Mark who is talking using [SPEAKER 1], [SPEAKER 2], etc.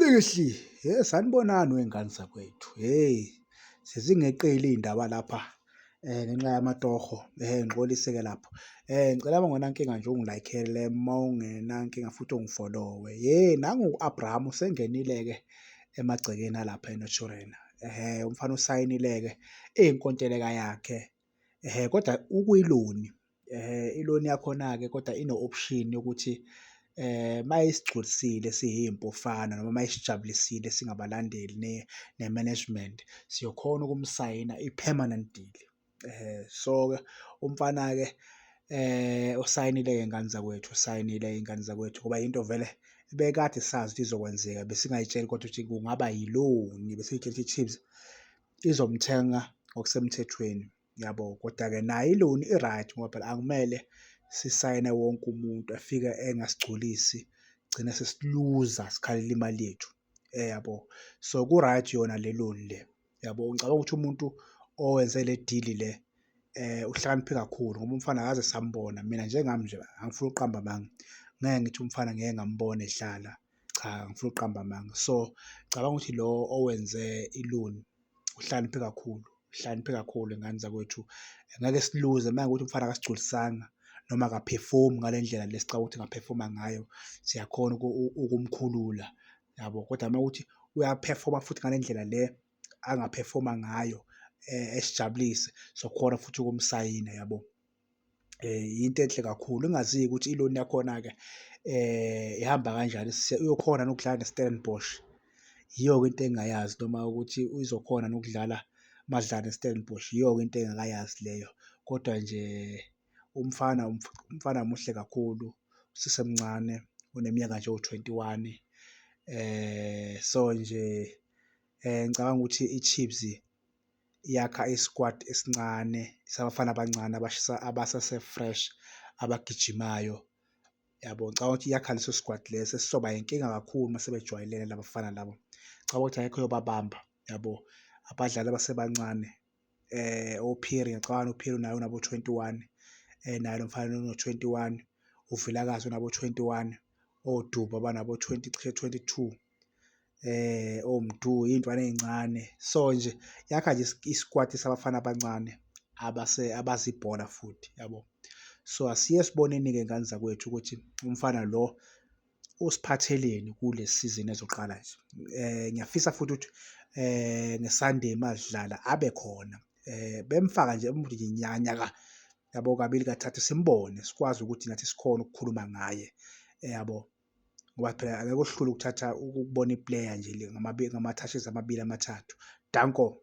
[SPEAKER 1] Hlikihli, he sanibonani wey'ngane zakwethu, hheyi sezingeqile iy'ndaba lapha ngenxa yamatoho ngixolise-ke lapho. Ngicela uma ungenankinga nje ungilayikhele uma ungenankinga futhi ungifolowe. Hhe nangu u-Abraham usengenile-ke emagcekeni alapha eNaturena, ehhe umfana usayinile-ke inkontileka yakhe, ehhe kodwa ukwi-loan, ehhe i-loan yakhona-ke kodwa ino-option yokuthi mayesigculisile siyimpofana noma mayisijabulisile singabalandeli ne-management, siyokhona ukumsayina i-permanent deal. So-ke umfana-ke usayinile-ke ngane zakwethu, usayinile iy'ngane zakwethu ngoba into vele ebekade sazi ukuthi izokwenzeka besingay'tsheli kodwa ukuthi kungaba yi-loan, besiy'tshela ukuthi i-Chiefs izomthenga ngokusemthethweni yabo. Koda-ke nayo i-loan i-right ngoba phela akumele sisayine wonke umuntu afike engasigculisi gcine sesiluza sikhalela imali yethu, yabo. So, ku-right yona le loan le yabo. Ngicabanga ukuthi umuntu owenze le deal le uhlakaniphe kakhulu ngoba umfana akaze sambona, mina njengami nje angifuni ukuqamba amanga, ngeke ngithi umfana ngike ngambona edlala, cha angifuni ukuqamba amanga. So, ngicabanga ukuthi lo owenze i-loan uhlakaniphe kakhulu, uhlakaniphe kakhulu ngane zakwethu. Ngeke siluze uma kuwukuthi umfana akasigculisanga noma akaphefomi ngale ndlela le esicabanga ukuthi engaphefoma ngayo, siyakhona ukumkhulula yabo. Kodwa uma kuwukuthi uyaphefoma futhi ngale ndlela le angaphefoma ngayo esijabulise, sokhona futhi ukumsayina yabo. Into enhle kakhulu engingaziyo ukuthi i-loan yakhona-ke ihamba kanjani uyokhona yini ukudlala neStellenbosch? Yiyo-ke into engingayazi noma ukuthi uzokhona yini ukudlala madlala neStellenbosch, yiyo-ke into engingakayazi leyo. Kodwa nje umfana umfana muhle kakhulu usesemncane uneminyaka nje ewu-21, so nje ngicabanga ukuthi i-Chiefs yakha isikwadi esincane sabafana abancane abasase-fresh abagijimayo yabo. Ngicabanga ukuthi yakha leso sikwadi leso esizoba inkinga kakhulu uma sebejwayelene la bafana laba. Ngicabanga ukuthi akekho oyobabamba yabo, abadlali abasebancane oPhiri ngiyacabanga uPhiri naye unabo-21, naye lo mfana uno-21, uVilakazi unabo-21, oDuba banabo-20 cishe 22, oMdu iy'ntwana ey'ncane. So nje yakha nje isikwati sabafana abancane abazi ibhola futhi yabo. So asiye siboneni-ke ngane zakwethu ukuthi umfana lo usiphatheleni kule sizini ezoqala nje. Ngiyafisa futhi ukuthi ngeSunday masidlala abe khona bemfaka nje umuntu nje nyaka yabo kabili kathathu simbone sikwazi ukuthi nathi sikhone ukukhuluma ngaye yabo. Ngoba phela angeke uhlulwe ukuthatha ukubona i-player nje le ngama-touches amabili amathathu. Danko.